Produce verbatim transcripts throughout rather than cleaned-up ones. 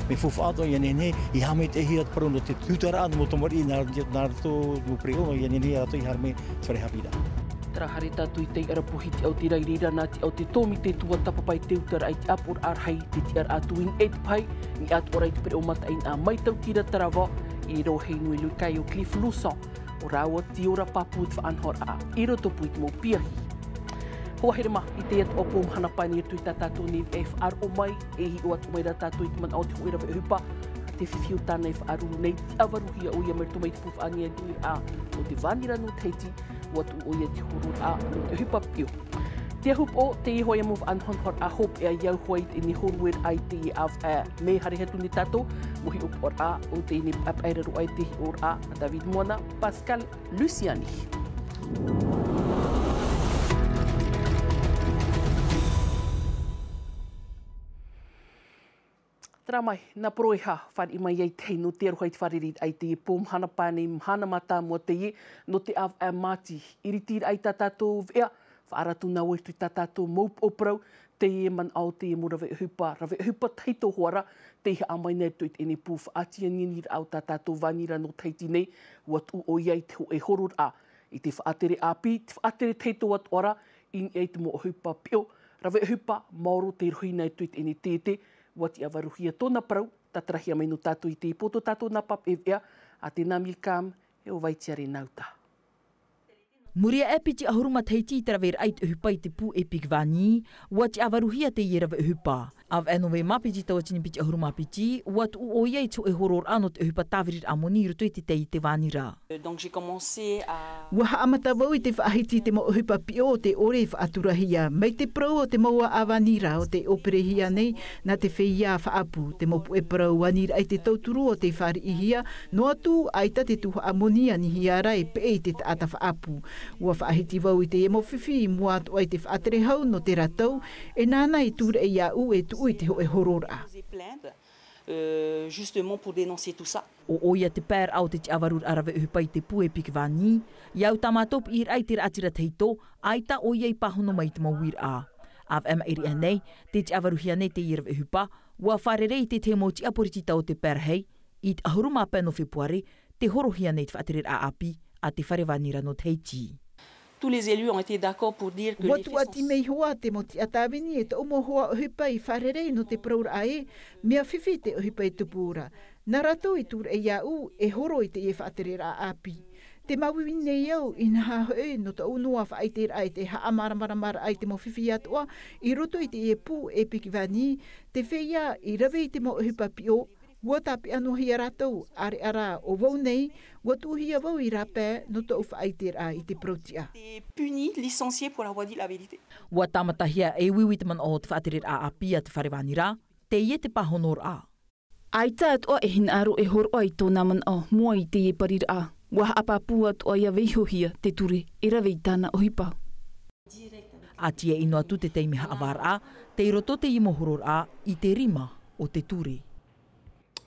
Mea faufaʻa atoʻa ia nehenehe i haʻamaitaʻihia te parau nō te tūtaraʻa nō te mau tamariʻi nā, nā roto mau pereʻoʻo ia nehenehe ia rātou i haere mai te fare haʻapiʻiraʻa. Terā haere tātou i te ʻarapuhi te autira i reira nā te aute tōmite tuatāpapa i te utaraʻa i te ʻāpoʻoraʻa rahi, te tiʻaraʻa tū i niʻa i te pahi, i niʻa atoʻa ra i te pereʻoʻo mataʻeinaʻa mai Tautira Tarava, i roaʻa hei nui i kai o Cliff Luson. ʻO rāua te ora pāpū te faʻanahoraʻa i rotopū i te mau piahi. Hoa here mā, i teie atoʻa pō mahana pae nei i roto i tā tātou nei veʻa e faʻaroʻo mai, e hiʻo atu mai rā tātou i te manaʻo o te hōʻē rave ʻohipa, te fifi o tāna e faʻaruru nei, tiʻavaruhia ʻoia mai roto mai te pū faʻanianiaraʻa o te Vānira nō Tahiti, ʻua tuʻu ʻoia i te hororaʻa nō te ʻohipa piʻo. Te ahupoʻo, teie hoʻi mau faʻanahonahoraʻa hopeʻa i au hoʻi i teie nei hōroʻaraʻa i teie ʻāvaʻe, mea haere atu nei tātou, mau hiʻopoʻaraʻa o teie nei paʻepaʻeraʻa i te hiʻoraʻa a David Moana, Pascal Luciani. Terā mai, nā Poroeha, fāriʻi mai ai te hei nō te aroha i te fārereiraʻa i teie pō mahana pae nei, mahana mātāmua teie, nō te ʻāvaʻe Māti, iritiraʻa i tā tātou veʻa, faʻaara atu nā ʻoe i roto i tā tātou mau upoʻo parau, teie manaʻo o teie mau rave ʻohipa, rave ʻohipa tahito hoʻi ra, tei haʻamanaʻo nei i roto i teie nei pū faʻatianianiraʻa o tā tātou Vānira nō Tahiti nei, ʻua tuʻu ʻoia i te hōʻē hororaʻa, i te faʻatere ʻāpī, te faʻatere tahito atoʻa ra, i niʻa i te mau ʻohipa piʻo, rave ʻohipa, maoro tei rohi nei i roto i teie nei tētē, ʻua tiʻavaruhia tōna parau, tātarahia mai nō tātou i teie pō tō tātou nā papeʻete veʻa, a Tena Milcam, e ʻo Vaitiare Nauta. Muri aʻe piti ʻahuru matahiti i te raveraʻa i te ʻohipa i te pū Epic Vani, ʻua tiʻavaruhia teie rave ʻohipa. ʻAvaʻe Novema piti tauatini piti ʻahuru mā piti, ʻua tuʻu ʻoia i te hōʻē hororaʻa nō te ʻohipa tāviriraʻa moni i roto i te tei i te Vānira. Donc, j'ai commencé à ʻUa haʻamata vau i te faʻahiti i te mau ʻohipa piʻo o te ʻore i faʻaturahia, mai te parau o te mau ʻāvaʻe Vānira o tei ʻōperehia nei, nā te feiā faʻaʻapu, te mau puʻe parau aniraʻa i te tauturu o tei fāriʻihia, noa atu, ʻaita te tuhaʻa moni anihia ra e peʻe i te taʻata faʻaʻapu. ʻUa faʻahiti vau i teie mau fifi i mua atoʻa i te faʻatere hau nō te rātou, e nāna i tūreʻa iāʻu e tuʻu i te hōʻē hororaʻa. Euh, justement pour dénoncer tout ça. ʻO ʻoia te paeraʻa o te tiʻavaruraʻa rave ʻohipa i te pū Epic Vani, i au tā mātou piʻiraʻa i te raʻatira tahito, ʻaita ʻoia i pāhono mai i te mau uiraʻa. ʻAvaʻe maʻiri aʻe nei, tē tiʻavaruhia nei teie rave ʻohipa, ʻua fārerei i te tahi mau tiʻa poritita o te pae rahi, i te ʻahuru mā pae nō Fepuare, tē horohia nei te faʻatereraʻa ʻāpī a te Fare Vānira nō Tahiti. Tous les élus ont été d'accord pour dire que ʻUa les faits tuati sont mai hoʻi te mau tiʻa tāvini e toʻu mau hoa ʻohipa i fārerei nō te parauraʻa ē, mea fifi te ʻohipa e tupu ra. Nā rātou i tūreʻa iāʻu e horo i teie faʻatereraʻa ʻāpī. Tē māuiui nei au, inaha hoʻi, nō tōʻu noa faʻaʻiteraʻa i te haʻamāramaramaraʻa i te mau fifi atoʻa, i roto i teie pū Epic Vani, te feiā i rave i te mau ʻohipa piʻo, ʻua tāpeʻa noa hia rātou, ʻāreʻa rā ʻo vau nei, ʻua tuʻuhia vau i rāpae nō tōʻu faʻaʻiteraʻa i te parau tiʻa. Été puni, licencié pour avoir dit la vérité. ʻUa tāmatahia e uiui te manaʻo o te faʻatereraʻa ʻāpī a te Fare Vānira, teie te pāhonoraʻa. ʻAita atoʻa e hinaʻaro e hōroʻa i tōna manaʻo mua i teie pariraʻa. ʻUa haʻapāpū atoʻa ʻia vaihohia te ture e rave i tāna ʻohipa. ʻA tīaʻi noa atu te taime haʻavāraʻa, tei roto teie mau hororaʻa i te rima o te ture.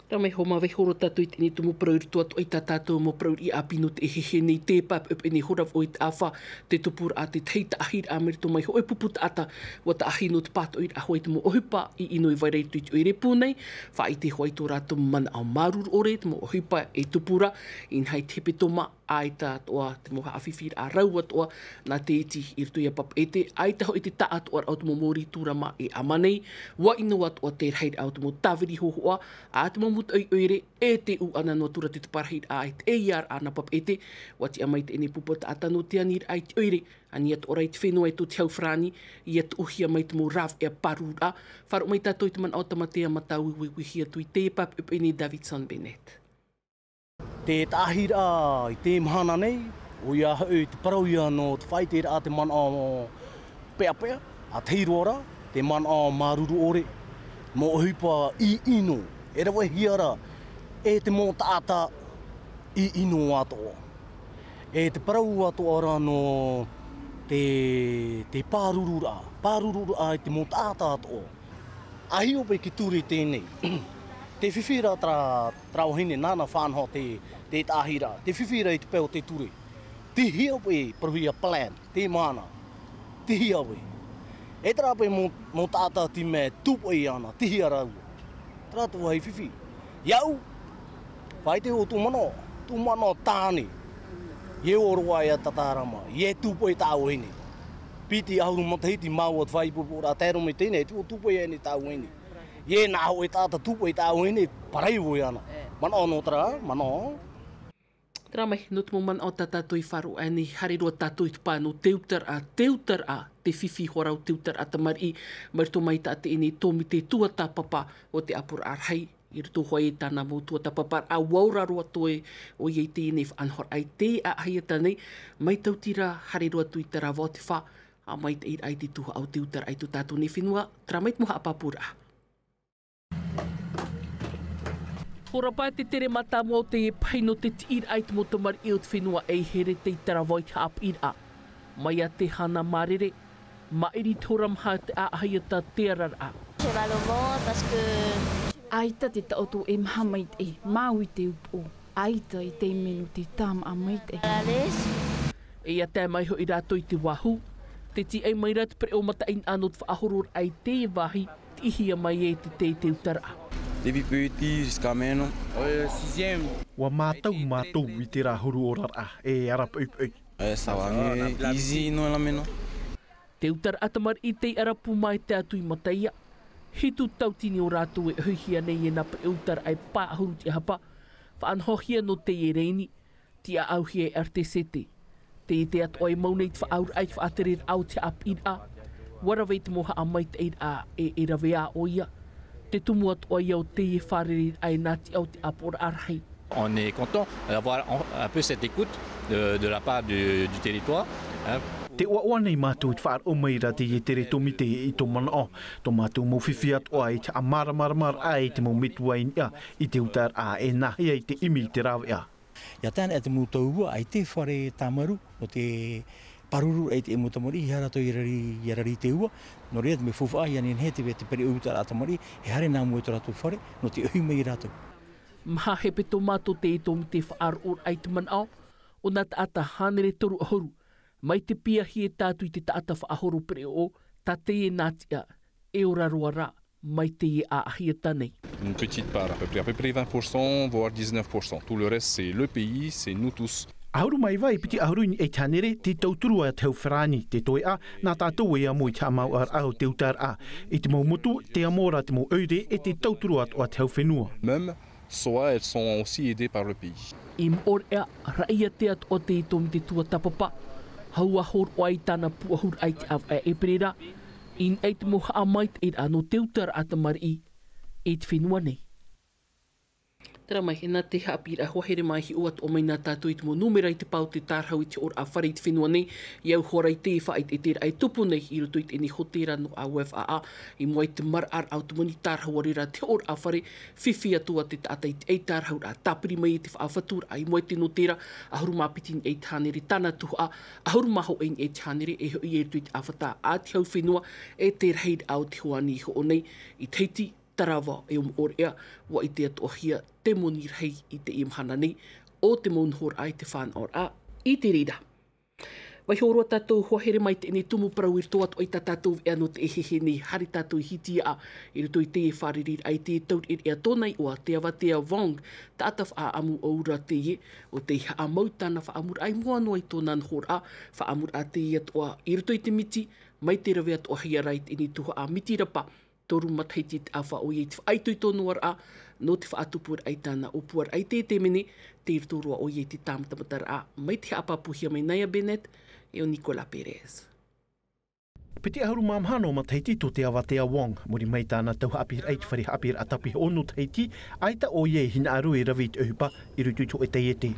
Terā mai, ʻua vaiiho roa tātou i teie nei tumu parau i roto atoʻa i tā tātou mau parau riʻi ʻāpī nō teie nei, tē pāpeʻepeʻe nei hoʻi ra vau i te ʻāfa, te tupuraʻa, te tahi taʻahiraʻa mai roto mai hōʻē pupu taʻata, ʻua taʻahi nō te pātoʻiraʻa hoʻi i te mau ʻohipa ʻiʻino e vai ra i roto i te ʻoire pū nei, faʻaʻite hoʻi i tō rātou manaʻo māuruuru ʻore, te mau ʻohipa e tupu ra, inaha i te hepetoma, ʻaita atoʻa te mau haʻafifiraʻa rau atoʻa nā te iti i roto ia papeʻete, ʻaita hoʻi te taʻatoʻaraʻa o te mau mōrī tūrama e ʻama nei, ʻua ʻino atoʻa te rahiraʻa o te mau tāviri hōhoʻa, ʻa te mau mūtoʻi ʻoire, e te ʻūʻana noa atu ra te taparahiraʻa e te ʻeiāraʻa nā papeʻete, ʻua tiʻa mai teie nei pupu taʻata nō te aniraʻa i te ʻoire, ani atoʻa ra i te fenua e tō te hau farāni, ʻia tuʻuhia mai te mau rāveʻa pārururaʻa, faʻaroʻo mai tātou i te manaʻo o Tamatea Matauiui, uiuihia atu i teie pāpeʻepeʻe nei Davidson Bennett. Te taʻahiraʻa i te mahana nei, ʻoia hoʻi te parau ia nō te faʻaʻiteraʻa te manaʻo peʻapeʻa, ʻa tahi roa ra, te manaʻo māuruuru ʻore, mau ʻohipa ʻiʻino, e ravehia ra e te mau taʻata ʻiʻino atoʻa. E te parau atoʻa ra nō te, te pārururaʻa, pārururaʻa i te mau taʻata atoʻa. ʻA hiʻo paʻi i te ture teie nei. Te fifi ra terā, terā vahine nāna faʻanaho te, te taʻahiraʻa. Te fifi ra i te pae o te ture. Tei hea paʻi e parauhia plan, teie mahana. Tei hea paʻi. E terā paʻi mau, mau taʻata tei mea tū paʻi ana, tei hea rāua. Tara tō vāhi fifi. Iāʻu, faʻaʻite ʻo tō manaʻo, tō manaʻo tāne. ʻIa ʻō roa ʻia tātarama, ʻia tūpoʻi tāʻu vahine. Piti ʻahuru matahiti māua te faʻaipoiporaʻa tae roa mai teie nei, tū-, tūpoʻi ʻia tāʻu vahine. ʻIa nā hōʻē taʻata tūpoʻi tāʻu vahine, paraivo ʻia na. Manaʻo nō terā, manaʻo. Terā mai, nō te mau manaʻo tā tātou i faʻaroʻo nei, haere roa tātou i te pae nō te utaraʻa, te utaraʻa, te fifi hoʻi ra o te utaraʻa tamariʻi, mai roto mai tā teie nei tōmite tuatāpapa o te ʻāpoʻoraʻa rahi, i roto hoʻi i tāna mau tuatāpaparaʻa, ʻua ora roa atoʻa ʻoia i teie nei faʻanahoraʻa i te ʻāʻahiata nei, mai Tautira, haere roa atu i Tarawa o te fā, ʻa maitaʻi raʻa i te tuhaʻa o te utaraʻa i tō tātou nei fenua, terā mai te mau haʻapāpūraʻa. Hora pae te tere mātāmua o teie pahi nō te tiʻiraʻa i te mau tamariʻi o te fenua ʻeihere tei Tarawa i te haʻapiʻiraʻa. Mai iā Tehana Mārere, maʻiri te hora maha te ʻāʻahiata te araraʻa. J'ai mal au ventre parce que ʻAita te taʻoto e maha maitaʻi, māu i te upoʻo. ʻAita i te menu te tāmaʻa maitaʻi. E ʻia tae mai hoʻi rātou i te vāhi, tē tīaʻi mai ra te pereʻoʻo mataʻeinaʻa nō te faʻahororaʻa i te vāhi, tiʻihia mai e te, te, te utaraʻa. Depuis petit jusqu'à maintenant. Euh, sixième. ʻUa mātau mātou i terā huru oraraʻa, e ara poʻipoʻi. Euh, ça va mieux, easy, non, là, maintenant. Te utaraʻa tamariʻi tei ʻarapu mai te atu i Mataia. Hitu tauatini o rātou e ʻohihia nei e nā pereʻoʻo utaraʻa e pae ʻahuru tiʻahapa. Faʻanahohia nō teie rēni, tiʻaʻauhia e R T C T. Teie atoʻa e mau nei te faʻaauraʻa i te faʻatereraʻa o te haʻapiʻiraʻa. ʻUa rave i te mau haʻamaitaʻiraʻa e, e rave ā ʻoia. Te tumu atoʻa ia o teie fārereiraʻa e nā tiʻa o te ʻāpoʻoraʻa rahi. On est content d'avoir un, un peu cette écoute de, de la part du, du territoire, hein. Tē ʻoaʻoa nei mātou i te faʻaroʻo mai ra teie tere tōmite i tō manaʻo, tō mātou mau fifi atoʻa i te haʻamāramaramaraʻa i te mau metua i niʻa i te utaraʻa e nāhea i te ʻimi i te rāveʻa. ʻIa tae ana te mau tauihaʻa i te fare tāmaru, nō te pāruru i te mau tamariʻi, ʻeiaha rātou i rari, i rari i te ua, nō reira te mea faufaʻa, ʻia nehenehe te, te pereʻoʻo utaraʻa tamariʻi, e haere nā mua i tō rātou fare, nō te ʻohi mai ia rātou. Maha hepetoma tō te tōmite faʻaroʻoraʻa i te manaʻo, ʻo nā taʻata hānere toru ʻahuru, mai te piahi e tae atu i te taʻata faʻahoro pereʻoʻo, tā teie nā tiʻa, e ora roa rā, mai teie ʻāʻahiata nei. Une petite part, à peu près, à peu près vingt pour cent, voire dix-neuf pour cent. Tout le reste, c'est le pays, c'est nous tous. ʻAhuru mā iva i piti ʻahuru i niʻa i te hānere, tei tauturu ā te hau farāni, te toeʻa, nā tātou e amo i te haʻamāuʻaraʻa o te utaraʻa. I te mau motu, tē amo ra te mau ʻoire, e tei tauturu atoʻa te hau fenua. Même, soit elles sont aussi aidées par le pays. I moʻorea, raʻiātea atoʻa te tōmite tuatāpapa, hau ā hōroʻa i tāna pūʻohuraʻa i te ʻāvaʻe ʻēperēra, i niʻa i te mau haʻamaitaʻiraʻa nō te utaraʻa tamariʻi, e te fenua nei. Terā mai, e nā te haʻapiʻiraʻa hoa here mai hiʻo atoʻa mai nā tātou i te mau nūmera i te pae o te tārahu i te hoʻoraʻa fare i te fenua nei, i au hoʻi ra i te faʻaʻiteʻiteraʻa e tupu nei i roto i teie nei hōtēra nō ʻĀuefaʻaʻa, i mua i te maraʻaraʻa o te moni tārahu ʻaore rā te hoʻoraʻa fare, fifi atoʻa te taʻata i te ʻai tārahu ra, tāpiri mai i te faʻafaturaʻa, i mua i te nō terā, ʻahuru mā piti i niʻa i te hānere tāna tuhaʻa, ʻahuru mā hōʻē i niʻa i te hānere, e hoʻi i roto i te ʻāfata a te hau fenua, e te rahiraʻa o te hoani i hoʻo nei, i Tahiti, Tarawa e ʻo Moʻorea, ʻua ʻite atoʻahia te moni rahi i teie mahana nei, ʻo te mau nohoraʻa i te fānaʻoraʻa i te reira. Vaiiho roa tātou hoa here mai teie nei tumu parau i roto atoʻa i tā tātou veʻa nō teie hehē nei, haere tātou i Hitiaʻa, i roto i teie fārereiraʻa i te taureʻareʻa tōna iʻoa, te avatea Wong, taʻata faʻaʻamu ʻōura teie, ʻo tei haʻamau tāna faʻaʻamuraʻa i mua noa i tōna nohoraʻa, faʻaʻamuraʻa teie atoʻa, i roto i te miti, mai te rave atoʻahia ra i teie nei tuhaʻa miti rapa, toru matahiti te ʻāfa ʻoia i te faʻaitoito noa ra, nō te faʻatupuraʻa i tāna ʻōpuaraʻa i teie nei, tei roto roa ʻoia i te tāmatamataraʻa, mai te haʻapāpūhia mai Naya Bennett, e ʻo Nicolas Perez. Piti ʻahuru mā maha noa matahiti tō te avatea Wong, muri mai tāna tau haʻapiʻiraʻa i te fare haʻapiʻiraʻa tāpihoʻo nō Tahiti, ʻaita ʻoia e hinaʻaro e rave i te ʻohipa, i roto i te hōʻē taiete.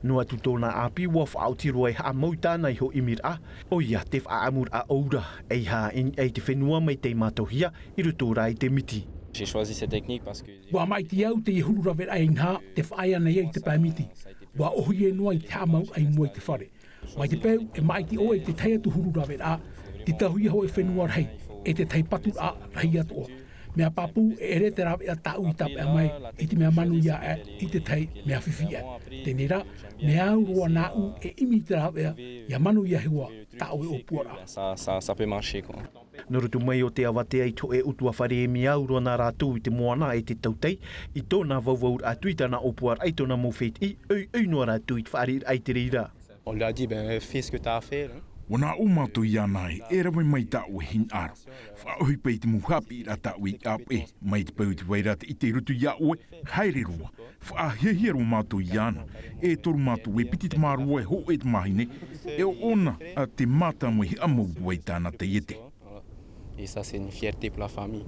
Noa atu tōna ʻāpī ʻua faʻaoti roa e haʻamau i tāna iho ʻimiraʻa, ʻoia te faʻaʻamuraʻa ʻōura, ʻeiaha i niʻa i te fenua mai tei mātauhia, i roto rā i te miti. J'ai choisi cette technique parce que ʻUa maʻiti au teie huru raveraʻa inaha, tē faʻaea nei au i te pae miti. ʻUa ʻōhie noa i te haʻamauraʻa i mua i te fare. Mai te peu, e maʻiti ʻoe i te tahi atu huru raveraʻa, tē tahuhia hōʻē fenua rahi, e te tahi paturaʻa rahi atoʻa. Mea pāpū, e ʻere te rāveʻa tāʻu i tāpeʻa mai, i te mea manuia aʻe, i te tahi mea fifi aʻe. Teie rā, mea au roa nāʻu e ʻimi i te rāveʻa, ʻia manuia hoʻi tā ʻoe ʻōpuaraʻa. Ça, ça, ça peut marcher, quoi. Nō roto mai o te avatea i te hōʻē ʻutuāfare e mea au roa nā rātou i te moana e te tautai, i tōna vauvauraʻa atu i tāna ʻōpuaraʻa i tōna mau fētiʻi, ʻoiʻoi noa rātou i te faʻariʻiraʻa i te reira. On lui a dit, ben, fais ce que t'as à faire, hein. Ua nā ʻō mātou iāna ē, e rave mai tāʻoe hinaʻaro. Faʻaʻohipa i te mau haʻapiʻiraʻa tāʻoe i ʻāpeʻe, mai te peu te vai ra te ʻite i roto iā ʻoe, haere roa. Faʻahiahia roa mātou iāna. E toru mātou, e piti te māroa, e hōʻē te mahine, e ʻoʻona te mātāmua i haʻamau roa i tāna taiete. Et ça, c'est une fierté pour la famille.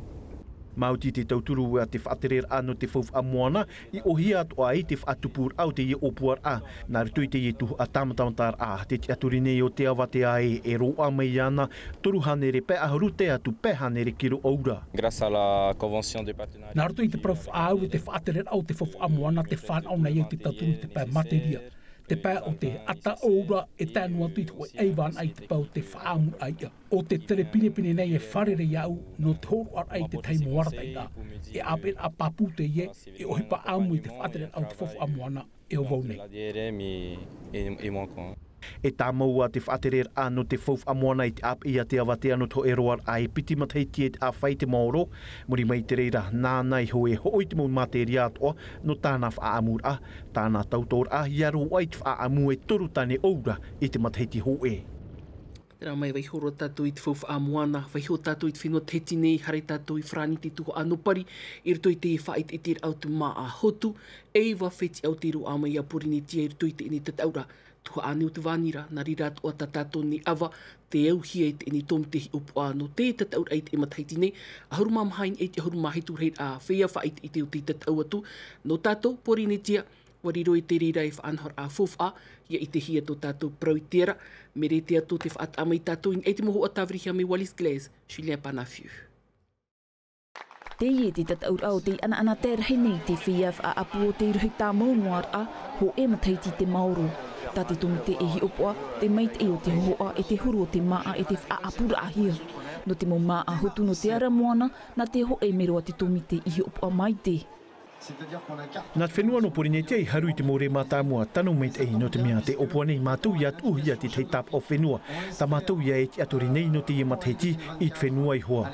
Maoti te tauturu a te faʻatereraʻa nō te faufaʻa moana, i ʻōhie atoʻa ai te faʻatupuraʻa o teie ʻōpuaraʻa. Nā roto i teie tuhaʻa tāmatamataraʻa, te tiʻaturi nei o te avatea ē, e roaʻa mai iāna toru hānere pae ʻahuru tae atu pae hānere kiro ʻaura. Grâce à la convention de partenariat. Nā roto i te parau faʻaau o te faʻatereraʻa o te faufaʻa moana, te fānaʻo nei au te tauturu i te pae materia, te pae o te ata ʻaura, e tae noa atu i te hōʻē ʻaivānaʻa i te pae o te faʻaʻamuraʻa iʻa. ʻO te tere pinepine nei e fārerei iāʻu nō te hōroʻaraʻa i te tahi mau arataʻiraʻa. E ʻāpeʻeraʻa pāpū teie, e ʻohipa ʻāmui i te faʻatereraʻa o te faufaʻa moana, e ʻo vau nei. La D R M et, et, et moi, quoi. E tāmau ā te faʻatereraʻa nō te faufaʻa moana i te ʻāpeʻe a te avatea nō te hōʻē roaraʻa e piti matahiti e te ʻāfaʻi te maoro. Muri mai i te reira, nāna iho e hoʻo i te mau materia atoʻa nō tāna faʻaʻamuraʻa, tāna tautoraʻa, ʻia roaʻa i te faʻaʻamu e toru tāne ʻaura i te matahiti hōʻē. Terā mai, vaiiho roa tātou i te faufaʻa moana, vaiiho tātou i te fenua Tahiti nei, haere tātou i Farāni, te tuhaʻa nō Pari, i roto i te faʻaʻiteʻiteraʻa o te māʻa Hotu, e iva fētiʻi ʻaore i roaʻa mai iā Pōrīnetia i roto i teie tataʻuraʻa. Tuhaʻa ānei o te vānira, nā reira atoʻa tā tātou nei ʻava, tē auhia e teie tōmite hiʻopoʻa nō te tataʻuraʻa i teie matahiti nei, ʻahuru mā maha i niʻa i te ʻahuru mā hitu rahiraʻa feiā faʻaʻiteʻite o tei tataʻu atu, nō tātou, Pōrīnetia, ʻua riro i te reira e faʻanahoraʻa faufaʻa, ʻia ʻitehia tō tātou parau i te ara, mea rēti atu te faʻataʻa mai tātou i niʻa i te mau hoʻa tāvirihia mai Wallis Glaise, Julien Panafiu. Teie te tataʻuraʻa o tei ʻanaʻanatae rahi nei te feiā faʻaʻapu o tei rohi tāmau noa ra, hōʻē matahiti te maoro. Tā te tōmite e hiʻopoʻa, te maitaʻi o te hōhoʻa e te huru o te māʻa e te faʻaʻapuraʻahia. Nō te mau māʻa Hotu nō te ara moana, nā te hōʻē mero a te tōmite i hiʻopoʻa maite. Nā te fenua nō Pōrīnetia i haru i te mau rē mātāmua, tano maitaʻi, nō te mea tē ʻōpua nei mātou ʻia tuʻuhia te tahi tāpaʻo fenua. Tā mātou ïa e tiʻaturi nei nō teie matahiti i te fenua iho ā.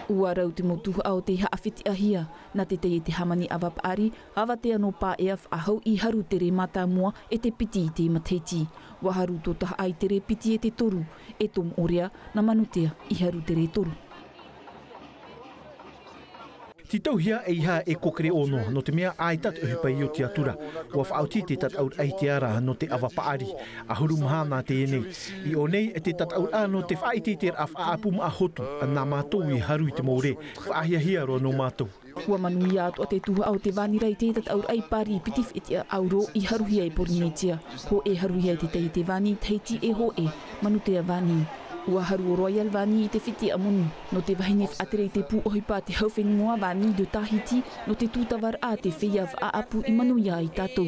ʻUa rau te mau tuhaʻa o tei haʻafetiʻahia, nā te taiete hāmani ʻava paʻari, avatea nō Paea faʻahou i haru te rē mātāmua e te piti i te matahiti. ʻUa haru tō tahaʻa i te rē piti e te toru, e tō moʻorea, nā Manutea i haru te rē toru. Tītauhia e ʻeiaha e kōkere ʻōnoa, nō te mea ʻaita te ʻohipa i oti atu ra. ʻUa faʻaoti te tataʻuraʻa i te ara nō te ʻava paʻari, ʻahuru mahana teie nei. I ʻō nei, te tataʻuraʻa nō te faʻaʻiteʻiteraʻa faʻaʻapu māʻa Hotu, nā mātou i haru i te mau rē, faʻahiahia roa nō mātou. ʻUa manuia atoʻa te tuhaʻa o te vānira i te tataʻuraʻa i Pari, piti fetiʻa ʻauro i haruhia e Pōrīnetia. Hōʻē haruhia i te taiete vāni i Tahiti e hōʻē, Manutea vāni. ʻUa haru ʻo Royal Vāni i te fetiʻa moni, nō te vahine faʻatere i te pū ʻohipa a te hau fenua Vāni de Tahiti, nō te tūtavaraʻa a te feiā faʻaʻapu i manuia ai tātou.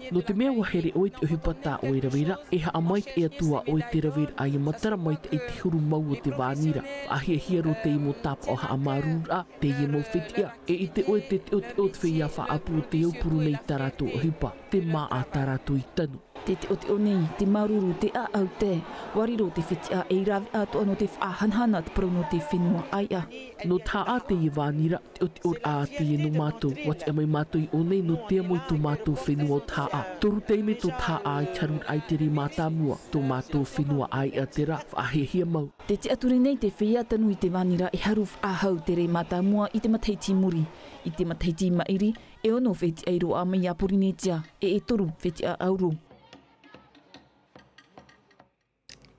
Nō te mea ʻua here ʻoe i te ʻohipa tā ʻoe rave ra, e haʻamaitaʻi atu ā ʻoe i te rave ra ʻia matara maitaʻi te huru mau o te vānira. Faʻahiahia roa teie mau tāpaʻo haʻamāuruururaʻa, teie mau fetiʻa, e ʻite ʻoe te teʻoteʻo o te feiā faʻaʻapu o tei aupuru nei i tā rātou ʻohipa, te māʻa tā rātou i tanu. Te teʻoteʻo nei, te māuruuru, te ʻāʻau tae, ʻua riro te fetiʻa ei rāveʻa atoʻa nō te faʻahanahana te parau nō te fenua ʻāiʻa. Nō Tahaʻa teie vānira, teʻoteʻoraʻa teie nō mātou, ʻua tiʻa mai mātou i ʻō nei nō te amo i tō mātou fenua o Tahaʻa. Toru taime tō Tahaʻa i te haruraʻa i te rē mātāmua, tō mātou fenua ʻāiʻa terā, faʻahiahia mau. Tē tiʻaturi nei te feiā tanu i te vānira e haru faʻahou te rē mātāmua i te matahiti i muri. I te matahiti i maʻiri, e ono fetiʻa i roaʻa mai iā Pōrīnetia, e e toru fetiʻa ʻauro.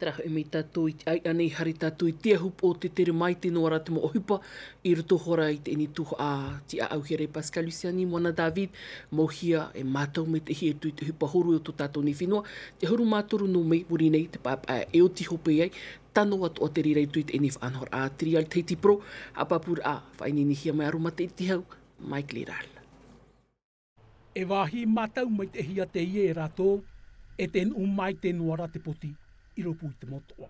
Terā hoʻi mai tātou i te ʻāiʻa nei, haere tātou i te ahupoʻo, tē tere maitaʻi noa ra te mau ʻohipa i roto hoʻi ra i teie tuhaʻa. Tiʻaʻauhia ra e Pascal Luciani, Moana David, mauhia e mātau maitaʻihia i roto i te ʻohipa hōroʻa o tō tātou nei fenua, te ʻahuru mā toru nō Mē, muri nei, te paepae e oti hope ai, tano atoʻa te reira i roto i teie faʻanahoraʻa Trial Tahiti Pro, haʻapāpūraʻa, faʻaineinehia mai Aromātaiʻi Tihau, Mike Liral. E vāhi mātau maitaʻihia teie e rātou, e te nuʻu maitaʻi noa ra te poti i rōpū i te motoʻa.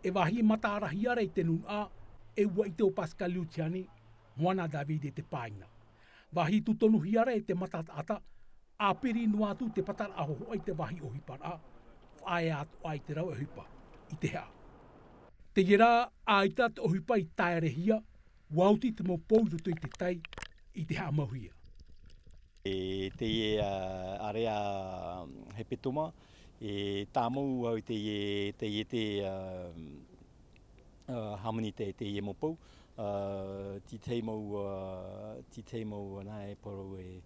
E vāhi mataʻarahia ra i te nūnaʻa, e ʻua ʻite ʻo Pascal Luciani, Moana David e te pāina. Vāhi tūtonuhia ra e te mata taʻata, ʻāpiri noa atu te pataraʻa hōhoʻa i te vāhi ʻohiparaʻa, faʻaea atoʻa i te rave ʻohipa, i te haʻa. Teie rā, ʻaita te ʻohipa i tāerehia, ʻua oti te mau pou i roto i te tai i te haʻamauhia. E teie, ā, area hepetoma, e tāmau au i teie, teie te, ā, ā, hāmani te, teie mau pou, ā, tei te mau, ā, tei te mau, nā e parau e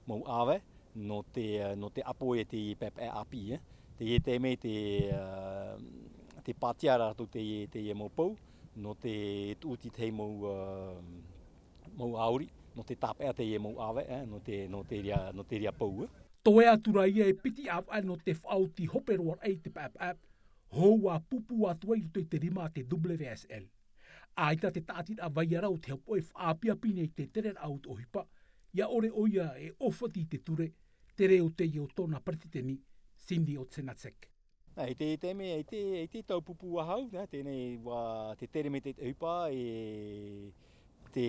mau ʻāvae, nō te, ā, nō te ʻapo e te paepae ʻāpī, e. Teie te mea te, ā, te pātia rātou teie, teie mau pou, nō te tuʻu tei te mau, ā, mau ʻauri, nō te tāpeʻa teie mau ʻāvae, e, nō te, nō te reira, nō te reira pou, e. Toe atu rā ia e piti ʻāvae nō te faʻaoti hope roa raʻa i te paepae, hou ʻua pūpū atu ai i roto i te rima a te W S L. ʻAita te tāʻatiraʻa vai ra o te hopoʻe faʻaapiapi nei te tereraʻa o te ʻohipa, ʻia ʻore ʻoia e ʻōfati i te ture, te reo teie o tōna peretiteni, Cindy Otsenacek. Nā, i te, i te mea, i te, i te tau pūpū ahau, nā, teie nei, ʻua, te tere mai te ʻohipa, e te,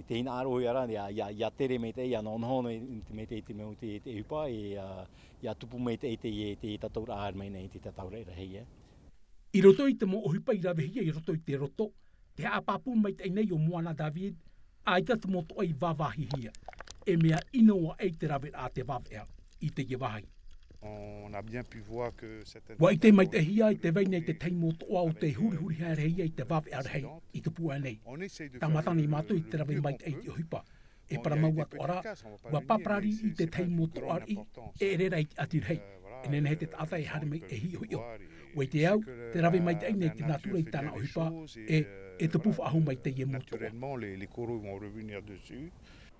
te hinaʻaro ia rā, ʻia, ʻia, ʻia tere mai te, ʻia nohonoho mai te, mai te, te mea o te, te ʻohipa, e, ā, ʻia tupu mai te, te, te, te tatauraʻa haere mai nei, te tatauraʻa rahi, e. I roto i te mau ʻohipa i ravehia i roto i te roto, te haʻapāpū maitaʻi nei o Moana David, ʻaita te motoʻa i vāvāhihia, e mea ʻino aʻe i te raveraʻa a te vāveʻa, i teie vāhi. On a bien pu voir que certaines ʻUa ʻite maitaʻihia i te vai nei te tahi motoʻa o te hurihuri haerehia i te vāveʻa rahi, i te pūʻa nei. Tāmata nei mātou i te rave maitaʻi i te ʻohipa. E parau mau atoʻa rā, ʻua pāparari i te tahi motoʻa riʻi, e ʻere rā i te ʻati rahi, e nehenehe te taʻata e haere mai e hiʻohiʻo. ʻUa ʻite au, te rave maitaʻi nei te natura i tāna ʻohipa, e, e tupu faʻahou mai teie motoʻa. Naturellement, les, les coraux vont revenir dessus.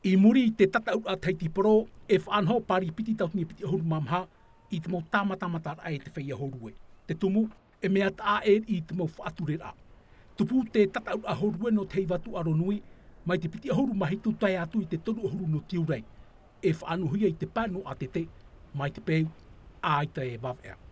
I muri i te tataʻuraʻa Tahiti Pro, e faʻanaho Pāri piti tauatini piti ʻahuru mā maha, i te mau tāmatamataraʻa e te feiā hōrue. Te tumu, e mea taʻa ʻē riʻi i te mau faʻatureraʻa. Tupu te tataʻuraʻa hōrue nō te heiva tūʻaro nui, mai te piti ʻahuru mā hitu tae atu i te toru ʻahuru nō tiurai. E faʻanahohia i te pae nō ʻātete, mai te peu, ʻaita e vāveʻa.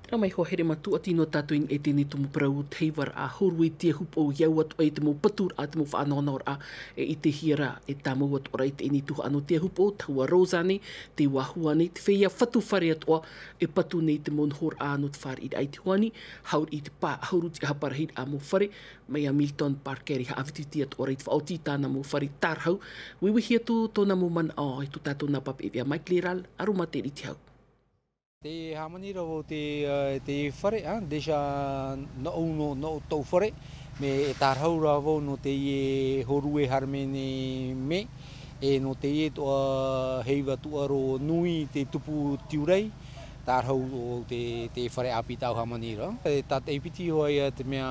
Terā mai hoʻi here mātou, ʻati noa tātou i niʻa i teie tumu parau o te heivaraʻa hōrue i te ahu pō, ʻia au atu ai te mau paturaʻa, te mau faʻanahonahoraʻa, e ʻitehia rā, e tāmau atoʻa rā i teie tuhaʻa nō te ahu pō, tahua Rose ānei, te vāhi ānei, te feiā fatu fare atoʻa, e patu nei te mau nohoraʻa nō te fāriʻiraʻa i te hoani, hau riʻi i te pae ʻahuru tiʻahapa rahiraʻa mau fare, mai ia Milton Parker i haʻavitiviti atoʻa rā i te faʻaoti i tāna mau fare tārahu, uiuihi atu tōna mau manaʻo, i tō tātou nā pāpaʻi veʻa Mike Leral, ʻaroha maitaʻi i te hau. Tē hāmani ra vau te, ā, te fare, ā, déjà nōʻu, nō, nō tōʻu fare, mea e tārahu ra vau nō teie hōrue haere mai nei, e nō teie atoʻa heiva tūʻaro nui te tupu tiurai, tārahu o te, te fare ʻāpī tāʻu hāmani ra. E tātaʻi piti hoʻi ia te mea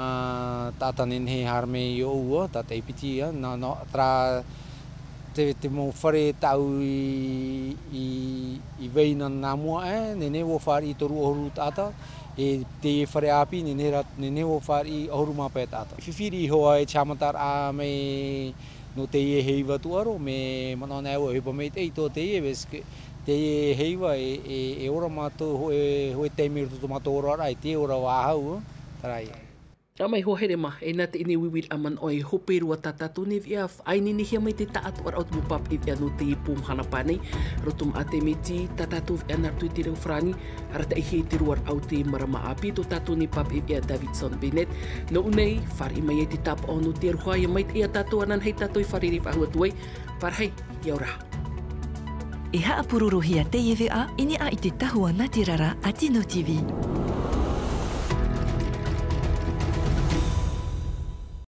taʻata nehenehe haere mai iōʻu, ā, tātaʻi piti, ā, nā, nā, terā te, te mau fare tāʻu i, i, i vai na nā mua, ā, nehenehe vau fāriʻi toru ʻahuru taʻata, e te fare ʻāpī, nehenehe ra, nehenehe vau fāriʻi ʻahuru mā pae taʻata. Fifi riʻi hoʻi te haʻamataraʻa mai nō teie heiva tūʻaro, mea manaʻo nei au e ʻohipa maitaʻi tō teie, parce que teie heiva e, e, e ora mātou hōʻē, hōʻē taime i roto tō mātou oraraʻa, e te ora vau, ā, terā ia. Terā mai hoʻi here mā, e nā teie nei uiuiraʻa manaʻo e hope roa tā tātou nei veʻa, faʻaineinehia mai te taʻatoʻaraʻa o te mau pāpaʻi veʻa nō teie pō mahana paʻi nei, roto maʻa te mēti, tā tātou veʻa nā roto i te reo farāni, arataʻihia i te roaraʻa o te marama ʻāpī tō tātou nei pāpaʻi veʻa Davidson Bennett. Nōʻu nei, fāriʻi mai ai te tāpaʻo nō te aroha, ʻia maitaʻi ia tātou ananahi tātou i fārerei faʻahou atu ai, pārahi, ʻia ora. E haʻapurorohia teie veʻa i niʻa i te tahua nātirara a Tino T V.